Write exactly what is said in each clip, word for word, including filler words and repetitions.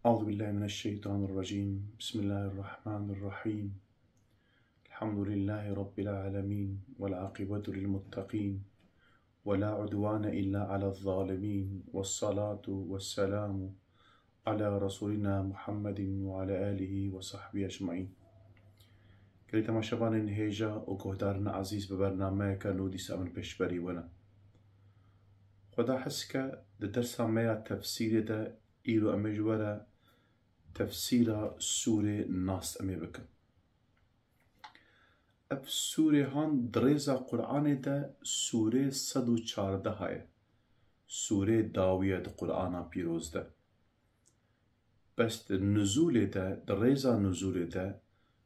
أعوذ بالله من الشيطان الرجيم. بسم الله الرحمن الرحيم. الحمد لله رب العالمين، والعاقبة للمتقين، ولا عدوان إلا على الظالمين، والصلاة والسلام على رسولنا محمد وعلى آله وصحبه أجمعين. Gelî temaşevanên hêja û guhdarên ezîz, bi bernameyeke nû dîsa min pêşberî we ne. Xweda hez ke di dersa me ya tefsîrê de îro em ê ji we re tefsîra sûrê Nas em ê bikin. Ev sûrê han di rêza Qur'anê de sûrê sed û çardeh ye. Sûrê dawî ye di Qur'ana pîroz de. Bes di nuzûlê de, di rêza nuzûlê de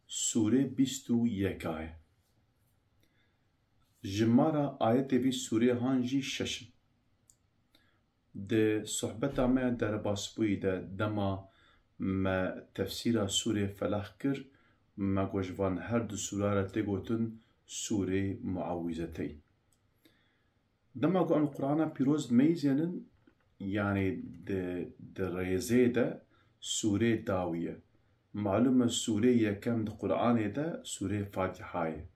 sûrê bîst û yek ye. Jimara ayetê vî sûrê han jî şeş in. Di sohbeta me ya derbasbûyî de, dema me tefsîra sûrê Felax kir, me got ji van her du sûra re tê gotin sûrê Muawîzeteyn. Dema ku em Qur'ana pîroz dimeyzênin, yanî di, di rêzê de sûrê dawî ye. Malûm e sûrê yekem di Qur'anê de sûrê Fatiha ye.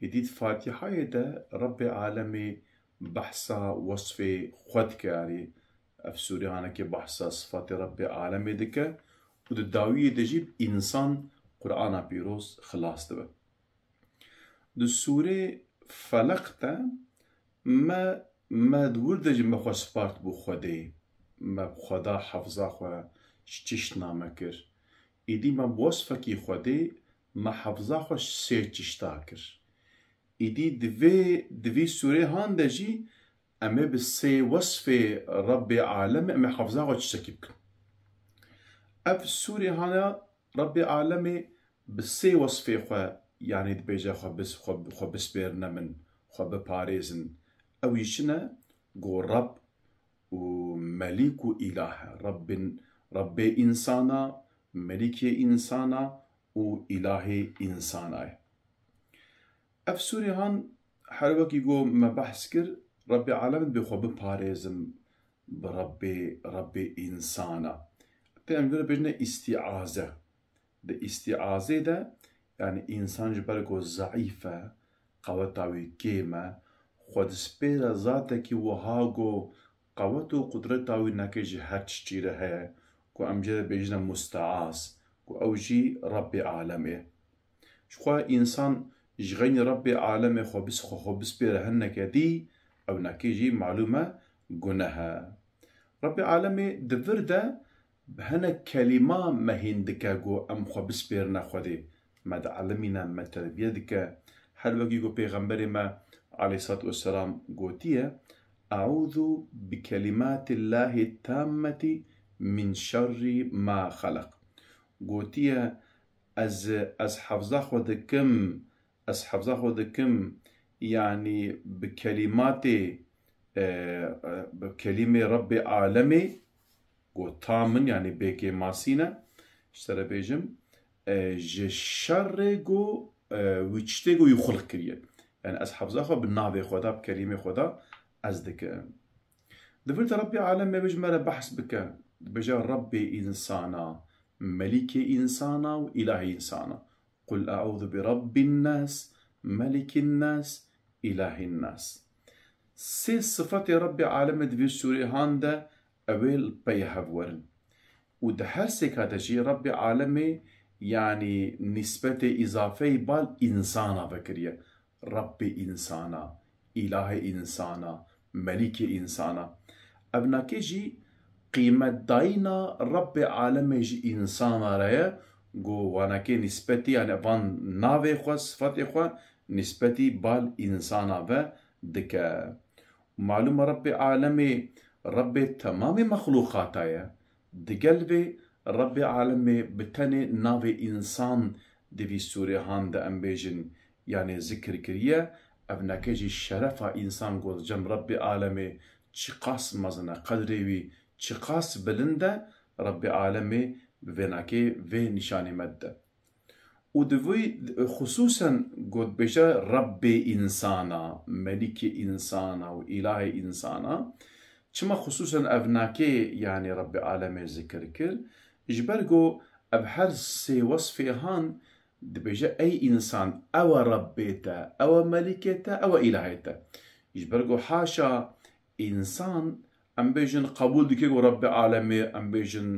Êdî di Fatihayê de Rebbê Alemê behsa wesfê xwe dike, yanî ev sûrê hanekê behsa sifatê Rebbê Alemê dike û di dawiyê de jî bi însan Qur'ana pîroz xilas dibe. Di sûrê Feleq de me, me di wir de jî me xwe spart bo Xwedê. Me bi Xweda hefza xwe ji çişt name kir. Îdî me bi wesfekî Xwedê me hefza xwe ji sê çişta kir. Îdî di vê, di vî sûrê han de jî em ê bi sê wesfê Rebbê Alemê em ê hefza xwe çiştekî bikin. Ev sûrê hana Rebbê Alemê bi sê wesfê xwe, yanî dibêje xwe bis-, xwe, xwe bispêrine min, xwe biparêzin. Ew jî çi ne? Go Reb û Melîk û Îlah e. Rebbin, Rebbê însana, Melîkê însana û Îlahê însana ye. Ev sûrê han her wekî ku me behs kir, Rebbê Alemê dibê xwe biparêzin bi Rebbê, Rebbê însana. Tê em jê re bêjine îstîaze. Di îstîazê de, yanî însan ji ber ku zeîf e, qeweta wî kêm e, xwe dispêre zatekî wiha ku qewet û qudreta wî neke ji her tiştî re heye, ku em jê re bêjine musteaz, ku ew jî Rebbê Alemê ye. Ji xwe însan ji xeynî Rebbê Alemê xwe bis-, xwe, xwe bispêre hineke dî, ew nekê jî malûm e guneh e. Rebbê Alemê di vir de bi hinek kelîma me hîn dike ku em xwe bispêrine Xwedê. Me dielmîne, me terbiye dike. Her wekî ku Pêxemberê me aleyhissalatu vesselam gotiye, "Eûzu bi kelimatillahi tammeti min şerri ma xelaq." Gotiye, Ez, ez hefza xwe dikim, ez hefza xwe dikim, yanî bi kelîmatê, e, e, bi kelîmê Rebbê Alemê, ku tam in, yanî bêkêmasî ne, ji te re bêjim, e, ji şerê ku, e, wî tiştê ku wî xulq kiriye. Yanî ez hefza xwe bi navê xwe de, bi kelîmê xwe de ez dikim. Di vir de Rebbê Alemê wê ji me re behs bike. Dibêje Rebbê însana, Melîkê însana û Îlahê însana. Qul eûzu bi Rebbin nas, Melikîn nas, Îlahîn nas. Sê sifetê Rebbê Alemê di vî sûrê han de ew ê li pey hev werin. Û di her sêka de jî Rebbê Alemê, yanî nîsbetê îzafeyî bal însana vekiriye. Rebbê însana, Îlahê însana, Melîkê însana. Ev nake jî qîmetdayîna Rebbê Alemê ji însana re ye, ku wanakê nîsbetî, yanî van navê xwe, sifatê xwe nîsbetî bal însana ve dike. Malûm e Rebbê Alemê Rebbê temamê mexlûqata ye. Digel vê Rebbê Alemê bi tenê navê însan di vî sûrê han de em bêjin, yanê zikir kiriye, ev neke jî şerefa însan ku li cem Rebbê Alemê çiqas mezin e, qedrê wî çiqas bilind e, Rebbê Alemê bi vê nakê vê nîşanî me dide. Û di vî xisûsen got bêje Rebbê însana, Melîkê însana û Îlahê însana. Çima xisûsen ev nakê, yanî Rebbê Alemê zikir kir? Ji ber ku ev her sê wesfê han dibêje, ey însan, ew e Rebbê te, ew e Melikê te, ew e Îlahê te. Ji ber ku haşa însan, em bêjin, qebûl dike ku Rebbê alemê, em bêjin,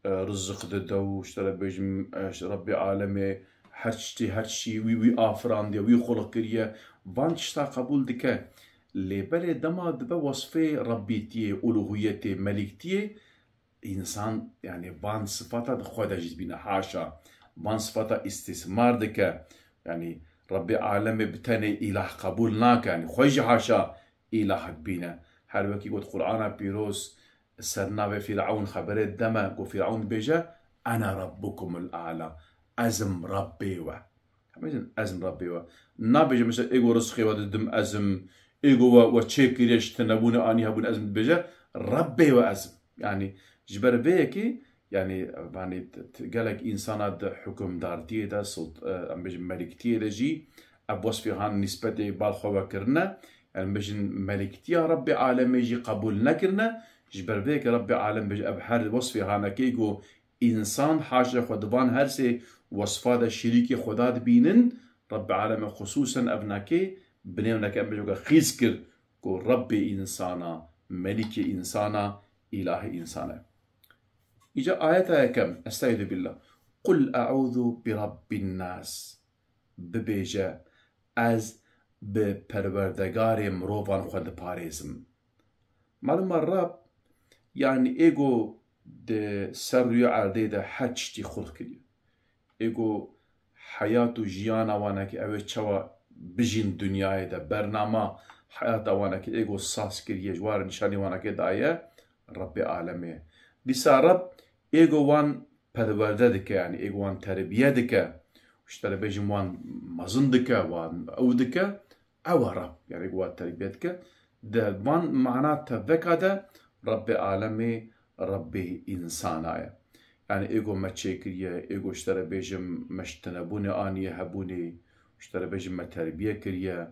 e, rizik dide û ji te re bêjim, e, Rebbê alemê her tiştî, her tiştî wî, wî afirandiye, wî xulq kiriye, van tişta qebûl dike. Lê belê dema dibe wesfê Rebbîtiyê, uluhiyetê, meliktiyê, însan, yanî van sifata di xwe de jî dibîne, haşa. Van sifata îstîsmar dike. Yanî Rebbê alemê bi tenê îlah qebûl nake. Yanî xwe jî haşa îlah dibîne. Her wekî got Qur'ana Pîroz, ser navê Fîr'ewn xeberê dide me, ku Fîr'ewn dibêje, "Ene Rabbukumul A'la." Ez im Rebbê we. Em bêjin, "Ez im Rebbê we." Nabêje, mesela, ê ku rizqê we didim ez im, ê ku we, we çêkiriye, ji tinebûnê anî hebûn ez im, dibêje, "Rebbê we ez im." Yanî, ji ber vê yekê, yanî, vanî, t-, t-, gelek însana di hukimdartiyê de, silt-, e, em bêjin, meliktiyê de jî, ev wesfê han nîsbetê bal xwe ve kirine. Yanî, em bêjin, meliktiya Rebbê alemê jî qebûl nekirine. Ji ber vê yekê Rebbê alem bêje, ev her wesfê hanekê ku Însan haşa xwe di van her sê wesfa de şirîkê Xweda dibînin, Rebbê alemê xusûsen ev nake, bi nêvneke em bêjin weke xîz kir ku Rebbê însana, Melikê însana, Îlahê însana. Îca ayeta yekem, Estaizu billah. "Qul e'ûzu bi Rabbin nas." Bibêje, "Ez bi Perwerdegarê mirovan xwe diparêzim." Malûm e Rab, yanî ê ku di ser rûyê erdê de her tiştî xulq kiriye. Ê ku heyat û jiyana wanekê ew ê çawa bijîn dinyayê de, bernama heyata wanekê ê ku saz kiriye, ji wan re nîşanî wanekê daye, Rebbê alemê ye. Dîsa Reb ê ku wan perwerde dike, yanî ê ku wan terbiye dike, ji te re bêjim wan mezin dike, wan ew dike, ew e Reb, yanî ê ku wan terbiye dike. Di van mana teveka de Rebbê alemê, Rebbê însana ye. Yanî ê ku me çêkiriye, ê ku ji te re bêjim me ji tinebûnê aniye hebûnê, ji te re bêjim me terbiye kiriye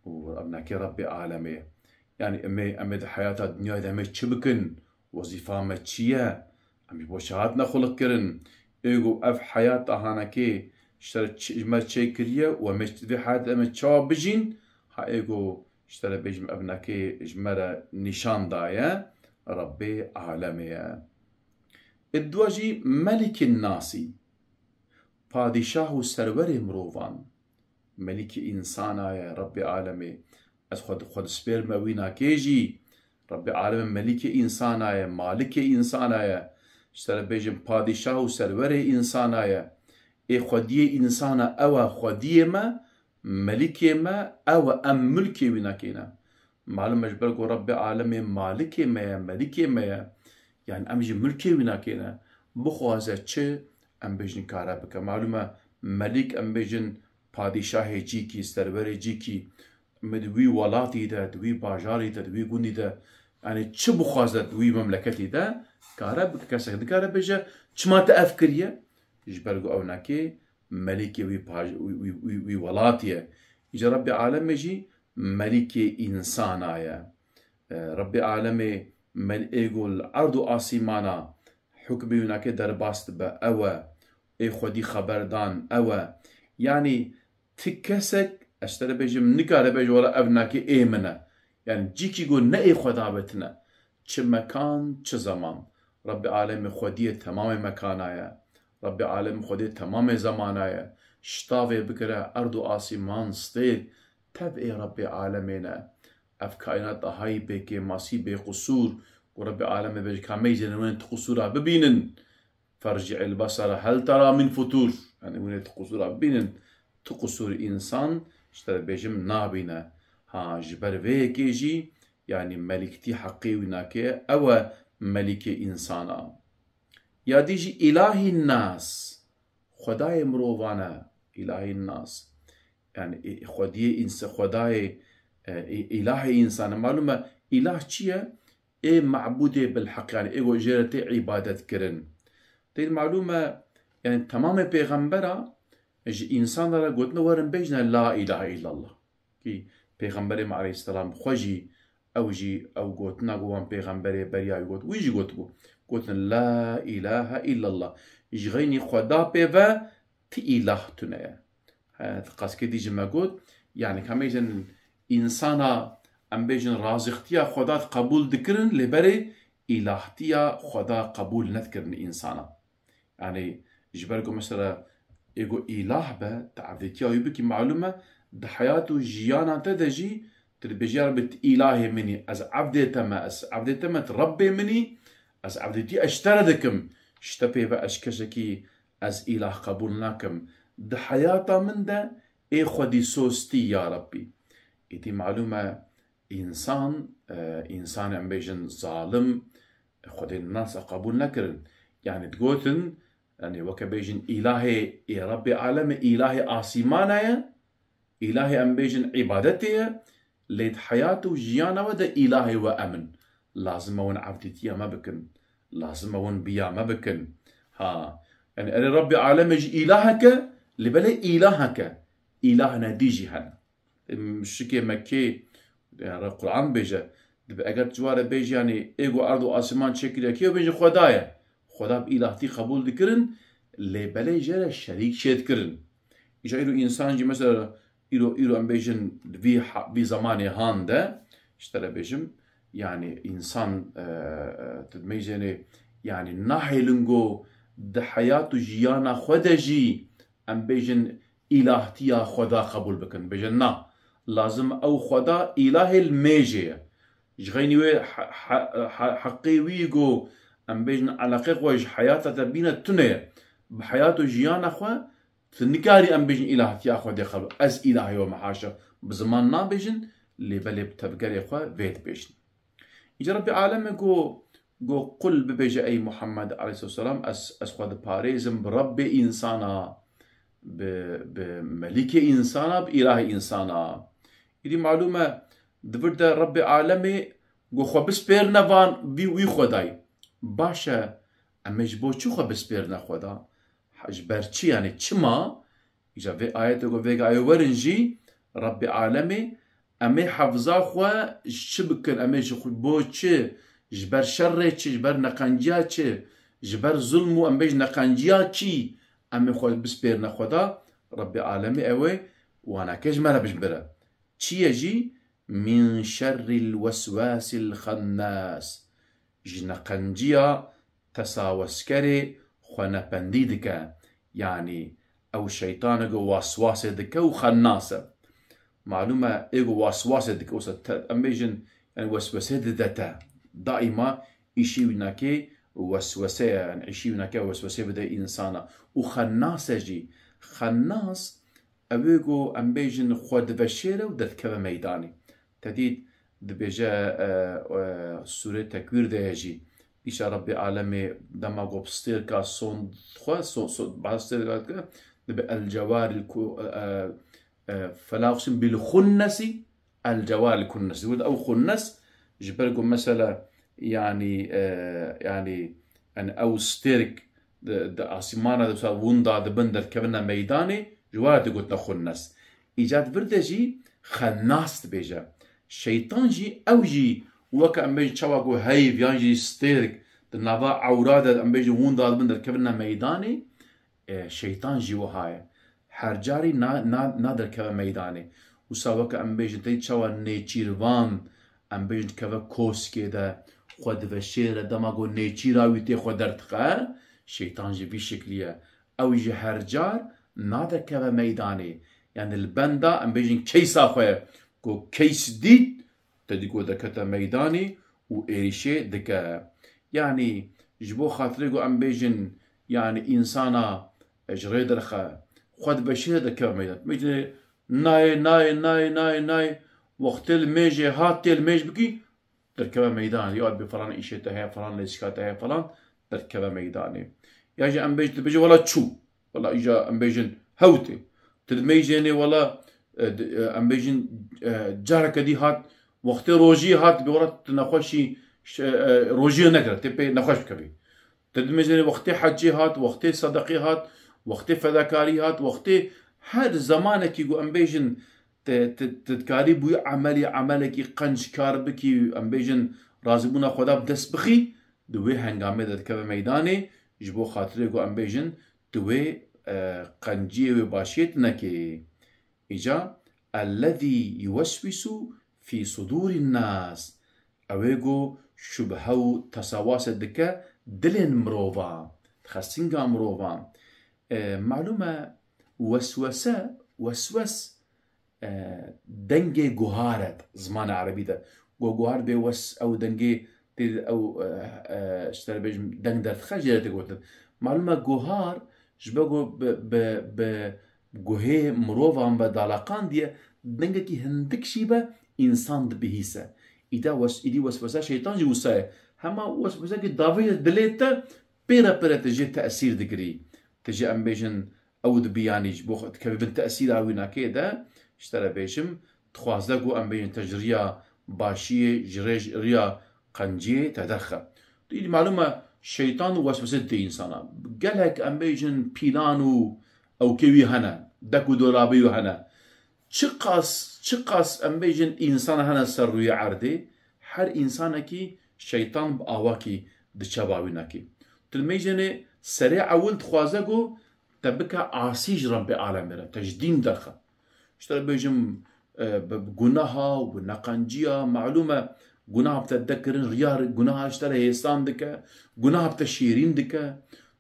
û ev nake Rebbê alemê ye. Yanî em ê, em ê di heyata dinyayê de em ê çi bikin? Wezîfa me çi ye? Em ji bo çi hatine xuliqkirin? Ê ku ev heyat ahanekê ji te re çi-, ji me çêkiriye û em ê vê heyatê em ê çawa bijîn? Ha ê ku ji te re bêjim ev nekê ji me re nîşan daye, Rebbê alemê ye. Ê dua jî Melikîn nasî, padîşah û serwerê mirovan. Melikê însana ye, Rebbê alemê. Ez xwe, xwe dispêrime wî nakê jî. Rebbê alemê melikê însana ye, malikê însana ye. Ji te re bêjim padîşah û serwerê însana ye. Ê xwediyê însana ew e, xwediyê me, melikê me ew e, em milkê wî nakê ne. Malum e ji ber ku Rebbê alemê malikê me ye, melikê me ye. Yanî em jî milkê wî nakê ne. Bixwaze çi, em bêjin kare bike. Malum e melik em bêjin padîşahê cîkî, serwerê cîkî, em ê di wî welatî de, di wî bajarî de, di wî gundî de, yanî çi bixwaze di wî memleketî de kare bike. Kesek nikare bêje, çima te ev kiriye? Ji ber ku ew nekê melikê wî paj-, wî, wî, wî, wî welatî ye. Îca Rebbê alemê jî melikê însana ye. E, Rebbê alemê mel-, ê ku li erd û asîmana hukmê wî nake derbas dibe, ew e. Ê xwedî xeberdan, ew e. Yanî ti kesek, ez ji te re bêjim, nikare bêje, wela ev nake ê min e. Yanî cîkî ku ne ê xwe davêtine. Çi mekan, çi zeman. Rebbê alemê xwediyê temamê mekana ye. Rebbê alemê xwediyê temamê zemana ye. Şitavê bigire, erd û asîman, stêr, tev ê Rebbê alemê ne. Ev kaînat ahayî bêkêmasî, bêqusûr, ku Rebbê alemê bêje, ka meyzêne win ti qusûra bibînin. Ferci'il besere hel tera min futur. Yanî hûn ê ti qusûra bibînin. Ti qusûr însan, ji te re bêjim, nabîne. Ha, ji ber vê yekê jî, yanî meliktî heqê wî nake, ew e melikê însana. Ya dî jî îlahî nas, xwedayê mirovan e, îlahî nas. Yanî, e, xwediyê însa-, xwedayê, e, î-, îlahê însan e. Malum e, îlah çi ye? Ê mabûdê bilheq, yanî ê ku jê re tê îbadet kirin. Tê malûm e, yanî temamê pêxembera ji însan re gotine werin bêjine la îlahe îllallah. Kî pêxemberê me aleyhisselam xwe jî Ew jî ew gotina ku wan pêxemberê beriya wî got, wî jî gotibû. Gotin, "La îlahe îllallah." Ji xeynî Xweda pê ve ti îlah tune ye. He, qaskedî ji me got, yanî ka em bêjin însana, em bêjin razixtiya Xweda qebûl dikirin, lê berê îlahtiya Xweda qebûl nedikirin însana. Yanî ji ber ku mesela ê ku îlah be, tu evdêtiya wî bikî, malûm e, di heyat û jiyana te de jî tu dibêjî, "Ya Rebbi, tu îlahê min î, ez evdê te me, ez evdê te me, tu Rebbê min î, ez evdêtiya ji te re dikim, ji te pê ve ez kesekî ez îlah qebûl nakim. Di heyata min de ê xwedî soz tî ya Rebbî." Îdî malûm e, însan, e, însanê em bêjin zalim, Xwedê nas e qebûl nekirin. Yanî digotin, yanî weke bêjin îlahê ê Rebbê alemê, îlahê asîmana ye, îlahê em bêjin îbadetê ye, lê di heyat û jiyana we de îlahê we em in. Lazim e hûn evdîtiya me bikin. Lazim e hûn biya me bikin. Ha, yanî erê Rebbê alemê jî îlaheke, lê belê îlaheke, îlahine dî jî hene. Muşrikê Mekkê, yanî Quran bêje, dibe eger tu ji wa re bêjî, yanî ê ku erd û asîman çêkiriye, kê bêjin Xweda ye. Xweda bi îlahtî qebûl dikirin, lê belê jê re şerîk çêdikirin. Îja îro însan jî mesela îro, îro em bêjin vî ha-, vî zemanê han de, ji te re bêjim, yanî însan, e, e, tu dimeyzênê, yanî nahêlin ku di heyat û jiyana xwe de jî em bêjin îlahtiya Xweda qebûl bikin. Bêjin na, lazim ew Xweda îlahê li mêjê ye. Ji xeynî wê he-, he-, he-, heqê wî ku em bêjin eleqê xwe ji heyata te bîne tune ye. Bi heyat û jiyana xwe tu nikarî em bêjin îlahtiya Xwedê qebûl. Ez îlahê we me haşa. Bi ziman nabêjin, lê belê bi tevgerê xwe vê dibêjin. Îca Rebbê alemê got, got, "Qul", bibêje ey Muhammed aleyhisselam, "Ez, ez xwe diparêzim bi Rebbê însana, bi, bi melîkê însana, bi îlahê însana." Îdî malûm e, di vir de Rebbê alemê got, "Xwe bispêrine van vî, wî Xwedayî." Baş e, em ê ji bo çi xwe bispêrine Xweda? Ha, ji ber çi, yanî çima? Îja vê ayetê ku vêga ew werin jî, Rebbê alemê, em ê hefza xwe ji çi bikin, em ê ji xwe bo çi, ji ber şerê çi, ji ber neqenciya çi, ji ber zulm û em bêjin neqenciya kî, em ê xwe bispêrine Xweda, Rebbê alemê ew ê waneke ji me re bijbire. Çi ye jî? "Min şerril weswasil xennas." Ji neqenciya tesaweskerê xwenependî dike. Yanî ew şeytanê ku waswasê dike û xennas e. Malûm e, ê ku waswasê dike, wisa te-, em bêjin, yanî weswesê dide te. Daîma îşî wînakê weswese ye, yanî îşî wînakê weswesê bide însana. Û xennas e jî. Xennas ew ê ku em bêjin xwe diveşêre û derdikeve meydanê. Te dît dibêje, e, e, sûrê Tekwîr de ye jî. Îşa Rebbê alemê dema ku stêrka sond xwe, so-, so-, ba stêrka dike, dibe el cewaril ku-, e, e, "Fela uqsim bil xunnesi, el cewaril kunnesi." Wurd ew xunnes, ji ber ku mesela, yanî, e, yanî, yanî ew stêrk di, di asîmana de, wisa winda dibin, derdikevine meydanê, ji wa re digotine xunnes. Îca di vir de jî xennas dibêje. Şeytan jî, ew jî weke em bêjin çawa ku heyv yan jî stêrk di nava ewra de, em bêjin winda dibin, derdikevine meydanê, e, şeytan jî wiha ye. Her carî na, na, naderkeve meydanê. Wisa weke em bêjin te çawa nêçîrvan, em bêjin dikeve koskê de, xwe diveşêre, dema ku nêçîra wî tê xwe derdixe, şeytan jî vî şeklî ye. Ew jî her car naderkeve meydanê. Yanî li benda em bêjin keysa xwe ye. Ku keys dît, te dî ku derkete meydanê û êrîşê dike. Yanî ji bo xatirê ku em bêjin, yanî însana ji rê derxe, xwe diveşêre, derkeve meydan. Bêjin nayê, nayê, nayê, nayê, nayê, wextê li mêjê hat, tê li mêj bikî, derkeve meydanê. Ya bi falan îşê te heye, falan lêsika te heye, falan, derkeve meydanê. Ya jî em bêjin, dibêje wela çû. Wela îja em bêjin hewtê. Tu dimêjênê wela, e, di-, e, em bêjin, e, careke dî hat, wextê rojiyê hat, bi wela tu nexweşî, ş-, e, e, rojiyê nekire, tê pê nexweş bikevî. Tu dimêjênê wextê hecê hat, wextê sedeqê hat, wextê fedakarî hat, wextê her zemanekî ku em bêjin tu, tu, tu dikarî bi wî emelî, emelekî qenc kar bikî, em bêjin razîbûna Xweda bi dest bixî, di wê hengamê de dikeve meydanê, ji bo xatirê ku em bêjin tu wê, e, qenciyê wê başiyê tu nekê. Îca, ellezî yuweswisu fî sudûrîn nas. Ew ê ku şubhe û tesawase dike dilên mirovan, dixe singa mirovan. E, malûm e, weswese, weswes, e, dengê guhar e, zimanê erebî de. Go-, guhar bê wes, ew dengê tê, ew, e, e, ji te re bêjim, deng derdixe, jê re tê gotin. Malûm e, guhar ji ber ku bi, bi, bi guhê mirovan ve daleqandiye, dengekî hindik jî be, însan dibihîse. Îda wes-, îdî weswesa şeytan jî wisa ye. Hema weswesekî davê ye dilê te, pêre pêre tu jê tesîr digirî. Tu jê, em bêjin, ew dibiyanî ji bo xwe dikevî bin tesîra wî nakê de, ji te re bêjim, dixwaze ku em bêjin te ji riya başiyê, ji rê-, riya qenciyê te derxe. Îdî malûm e, şeytan weswese dide însana. Gelek, em bêjin, pîlan û ewkê wî hene, dek û dolabê wî hene. Çiqas, çiqas, em bêjin, însan hene ser rûyê erdê, her însanekî şeytan bi awakî diçe ba wî nakê. Tu dimêjinê serê ewil dixwaze ku te bike asî ji Rebbê alemê re, te ji dîn derxe. Ji te re bêjim, e, bi, bi gunaha û bi neqenciya, malûm e, gunaha bi te dekirin, riya gunaha ji te re hêsan dike, gunaha bi te şêrîn dike.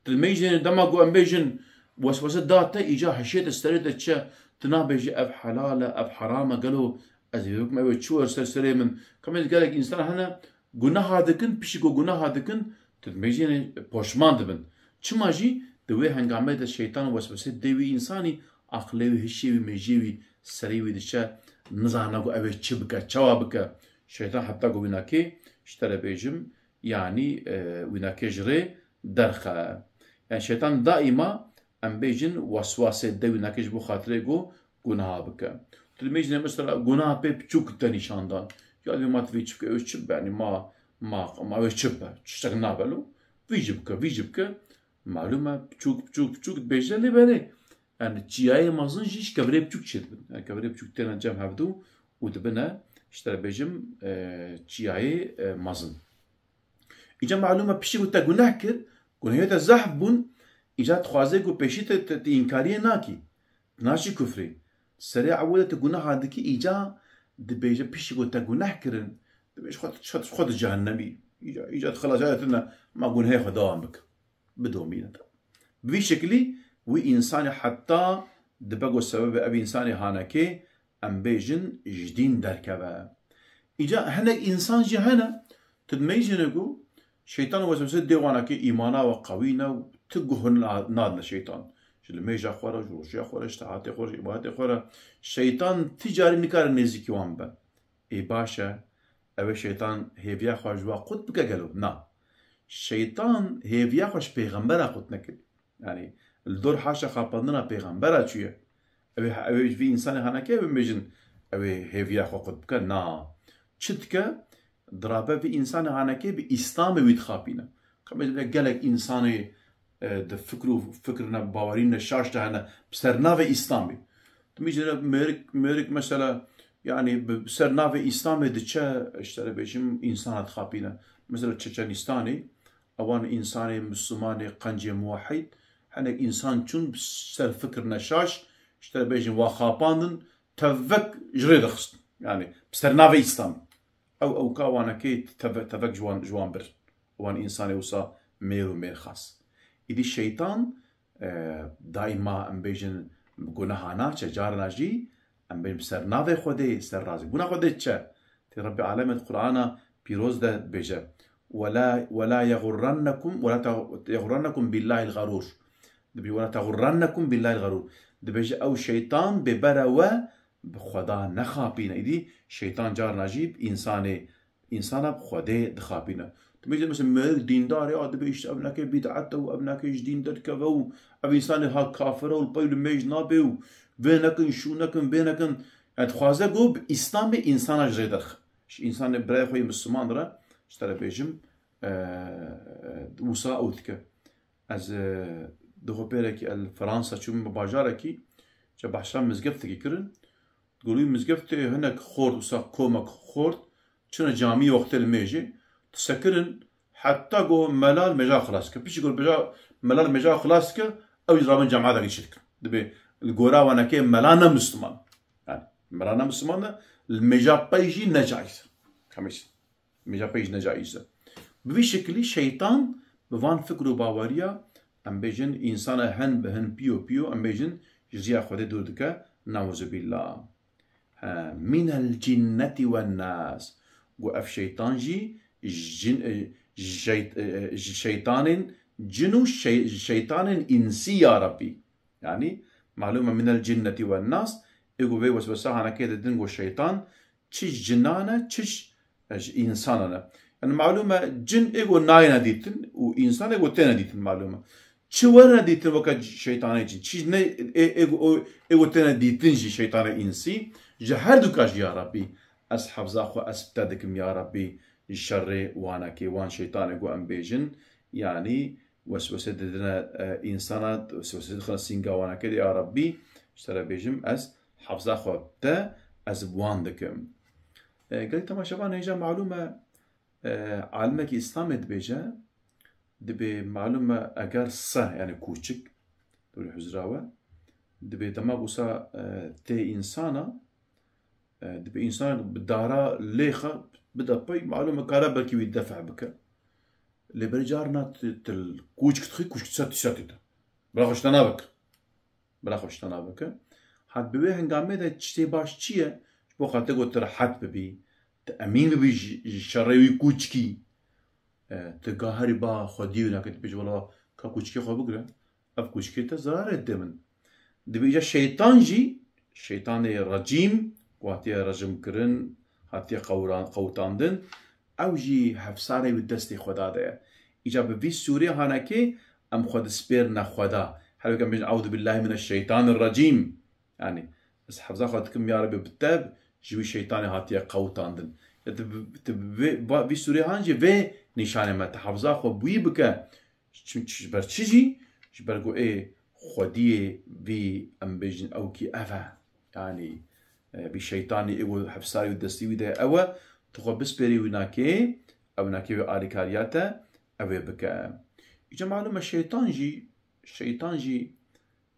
Tu dimêjinê dema ku em bêjin, weswese da te, îca hişê te serê te çi, tu nabêjî ev helal e, ev heram e, gelo ez ê bikim, ew ê çi were ser serê min. Kamê gelek însan hene, gunaha dikin, piştî ku gunaha dikin, tu dimêjinê poşman dibin. Çima jî di wê hengamê de şeytan weswesê dê wî însanî, aqilê wî, hişê wî, mêjê wî, serê wî diçe, nizane ku ew ê çi bike, çawa bike. Şeytan heta ku wî nakê, ji te re bêjim, yanî, e, wî nakê ji rê derxe. Yani şeytan daîma, em bêjin, weswasê de wî nakê ji bo xatirê ku gunaha bike. Tu dimêjinê mesela gunaha pê piçûk te nîşan dan. Ya divê ma tu vê çi bike, ew çi be, yani ma, ma, ma ew çi be, tiştek nabe lo. Vî jî bike, vî jî bike. Malûm e, piçûk, piçûk, piçûk dibêje lê belê. Yani çiyayê mezin jî ji kevirê piçûk çêdibin. Yani kevirê piçûk têne cem hevdû û dibine, ji te re bêjim, e, çiyayê, e, mezin. Îca malûm e piştî ku te guneh kir, gunehê te zehf bûn, îca dixwaze ku pêşî te, te, te înkariyê nakî. Naçî kufrê. Serê ewilê tu guneha dikî, îca dibêje piştî ku te guneh kirin, dibêje xwe, xwe, xwe di cehennemî. Îca, îca tu xelasayê tune, ma gunehê xwe dewam bike. Bidomîne te. Bi vî şekilî wî însanê heta dibe ku sebebê ev însanê hanekê, em bêjin, ji dîn derkeve. Îca hinek însan jî hene, tu dimeyjîne ku şeytan weswese dê wana ke îmana we qewî ne û tu guh na-, nadine şeytan. Ji limêja xwe re, ji rojiya xwe re, ji taatê xwe re, ji îbadetê xwe re. Şeytan ti carî nikare nêzîkî wan be. Ê baş e, ew ê şeytan hêviya xwe ji wa qut bike gelo? Na. Şeytan hêviya xwe ji pêxembera qut nekir. Yani li dor haşa xapandina pêxembera çûye. Ew ê, ew ê vî însanê haneke ew ê bêjin, ew ê hêviya xwe qut bike? Na. Çi dike? Dirabe vî însanê haneke bi Îslamê wî dixapîne. Ka bêjin gelek însanê, e, di fikr û fikrine, bawerîne şaş de hene, bi ser navê Îslamê. Tu mijîne mêrik, mêrik mesela, yani bi ser navê Îslamê diçe, ji te re bêjim, însana dixapîne. Mesela Çeçenistanê, ewan însanê, Mislimanê, qencê, muwehhîd, hinek însan çûn bi ser fikrine şaş, ji te re bêjim, wa xapandin, tevek ji rê dixistin. Yani bi ser navê Îslamê. Ew, ew ka wanekê teve-, tevek ji wan, ji wan bir. Wan însanê wisa mêr û mêrxas. Îdî şeytan, e, daîma em bêjin bi guneha naçe, carna jî em bêjin bi ser navê Xwedê, ser razîbûna Xwedê diçe. Tê Rebbê Alemê di Qur'ana pîroz de dibêje, "Wela, wela yexurrennekum, wela te-, yexurrennekum billahil xerûr." Dibê, "Wela texurrennekum billahil xerûr." Dibêje, ew şeytan bê bere we bi Xweda nexapîne. Îdî şeytan carna jî bi însanê, însana bi Xwedê dixapîne. Tu bêjî mesela mêrik dîndar e, a dibê işte ev neke bîd'et e û ev neke ji dîn derdikeve û ev însanê ha kafir e û li pey li mêj nabe û vê nekin, şû nekin, vê nekin. Yani dixwaze ku bi Îslamê însana ji rê derxe. Ji însanê birayê xwe yê Misliman re, ji te re bêjim, e, wisa ew dike. Ez, e, di xwe pêrekî el Fransa çûm bi bajarekî, ji behsa mizgeftekî kirin. Gulî mizgeftê hinek xort, wisa komek xort, çine camî wextê li mêjê, disekirin, heta ku melal mêja xilas ke. Piştî ku mêja, melal mêja xilas ke, ew jî rabin cemaetekî çi dikin. Dibê li gora wanekê mela ne Misliman. Yani, mela ne Misliman e, li mêja pey jî ne caiz e. Hemîs. Mêja pey jî ne caiz e. Bi vî şekilî şeytan bi van fikr û baweriya, em bêjin, însana hin bi hin, pîyo pîyo, em bêjin, ji riya Xwedê dûr dike, neuzubillah. He, minel cinneti wen nas. Got ev şeytan jî jin, e, şeyt-, e, ji şeytanên cin û şey-, şeytanên însî ya Rebbî. Yani, malum e minel cinneti wen nas, ê got vê weswesa hanekê didin got şeytan, çi ji cinan e, çi ji, e, ji însanan e. Yani, malum e cin ê got nayêne dîtin û însan ê got têne dîtin, malum e. Çi werine dîtin weke şeytanê cin, çi ne, ê, ê, o, ê got têne dîtin jî şeytanê însî, ji her du ka jî ya Rebbî, ez hefza xwe ez bi te dikim ya Rebbî, ji şerê wanekê, wan şeytanê ku em bêjin, yanî weswese didine, e, însana, weswese dixine sînga wanekê de, ya Rebbî, ji te re bêjim, ez hefza xwe bi te, ez bi wan dikim. E, gelek temaşevan hêja malûm e, e, alimekî Îslamê dibêje, dibê malûm e eger se, yani kûçik, dûrî huzra we, dibê dema wisa, e, tê însana, e, dibê însanek bi dara lêxa bide pey, malûm e kare belkî wî def bike. Lê berî carna tu, tu kûçik dixî, kûçik dîsa, dîsa tê te. Bila xwe ji te naveke. Bila xwe ji te naveke. Hat bi wê hengamê de tiştê baş çi ye? Ji bo xatir ku tu rehet bibî, tu emîn bibî ji, ji şerê wî kûçikî. E, tu gaherî ba xwediyê wî nake, tu bêjî, wela ka kûçikê xwe bigire. Ev kûçikê te zerarê dide min. Dibê îca şeytan jî, şeytanê recîm, ku hatiye rejim kirin, hatiye qewran-, qewtandin, ew jî hefsarê wî destê Xweda de ye. Îca bi vî sûrê hanekê em xwe dispêrine Xweda. Her wek em bêjin, "Euzu billahi mineşşeytanirrecîm." Yani, ez hefza xwe dikim, ya Rebî, bi te, ji wî şeytanê hatiye qewtandin. Ya tu bi, tu bi vê, va-, vî sûrê han jî vê nîşanê me, tu hefza xwe bi wî bike, Çim-, ji ber çi jî? Ji ber ku ê xwediyê vî, em bêjin, ew kî ev e. Yanî, e, vî şeytanî ê ku hefsarî û destî wî de ew e, tu xwe bispêrî wî nakê, ew nakê wê alîkariya te, ew ê bike. Îca malûm e şeytan jî, şeytan jî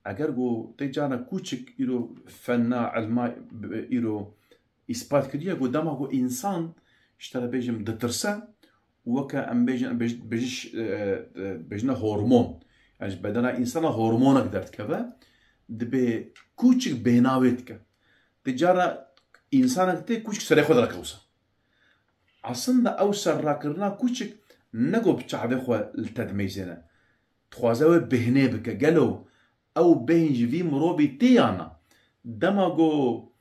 eger ku tê carna kûçik îro fenna, ilma, îro îspat kiriye ku dema ku însan, ji te re bêjim, ditirse, weke em bêjin, bêj-, bêjin, e, e, bêjine hormon. Yani ji bedena însana hormonek derdikeve, dibê kûçik bêhna wê dike. Ti cara însanek tê kûçik serê xwe dirakewsa. Aslında ew serrakirina kûçik ne ku bi çavê xwe li te dimeyzêne. Dixwaze wê bêhnê bike. Gelo ew bêhn ji vî mirovî tê ya na? Dema ku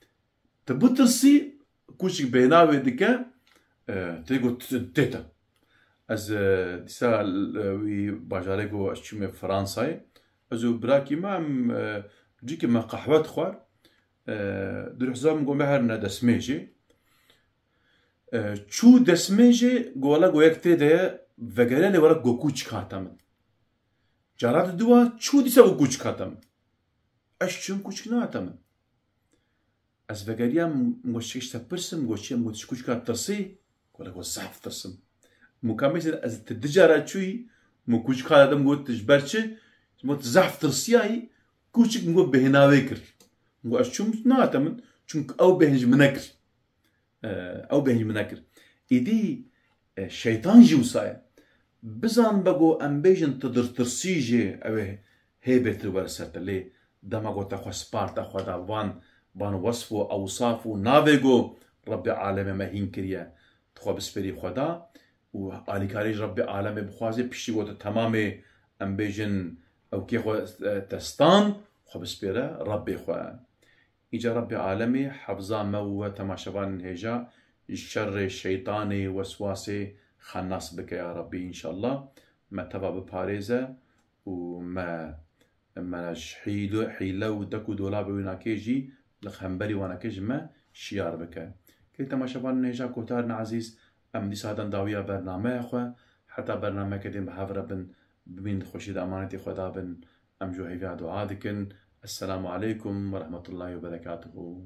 tu bitirsî, kûçik bêhna wê dike, e, tê ku t-, tê te. Ez, e, dîsa, e, wî bajarê ku ez çûme Fransayê, ez û birakî me em, e, cîkê me qehwe dixwar. E, dûrî hizar min got me herine destmêjê. E, çû destmêjê, gola go yek tê de ye, vegere lê were go kûçik hate min. Cara diduwa çû dîsa go kûçik hate min. Ez çûm kûçik nehate min. Ez vegeriyam, min got, "Çi işte pirsim?" Got, "Çi?" Min got, "Ji kûçika tirsî?" Gola go, "Zehf tirsim." Min got, "Ka mêsê ez ti du cara çûyî?" Min got, "Kûçik hate min got, ji ber çi?" Min got, "Zehf tirsiyayî." Kûçik min got, "Bêhna wê kir." Min got, "Ez çûm nehate min, çimkî ew bêhn ji min nekir." E, ew bêhn ji min nekir. Îdî, e, şeytan jî wisa ye. Bizan be ku em bêjin tu dirtirsî jî ew ê hê bêtir were ser te. Lê dema ku te xwe sparta Xweda van, van wesf û ewsaf û navê ku Rebbê alemê me hîn kiriye, tu xwe bispêrî Xweda û alîkarî ji Rebbê alemê bixwazê, piştî ku tu temamê, em bêjin, ew kê xwe, e, te stand, xwe bispêre Rebbê xwe. Îca Rebbê alemê hefza me û we temaşevanên hêja ji şerê şeytanê, weswasê xenas bike ya Rebbî înşallah. Me teva biparêze û me, me ji hîl-, hîle û dek û dolabê wî nakê jî li hemberî wanakê ji me şiyar bike. Kê temaşevanên hêja kotarên ezîz, em dîsa dan dawiya bernameya xwe, heta bernameyeke din bi hev re bin, bimîn di xweşî de emanetê Xweda bin. Em ji we hêviya dua dikin. Esselamu aleykum ve rahmetullahi ve berekatuhu.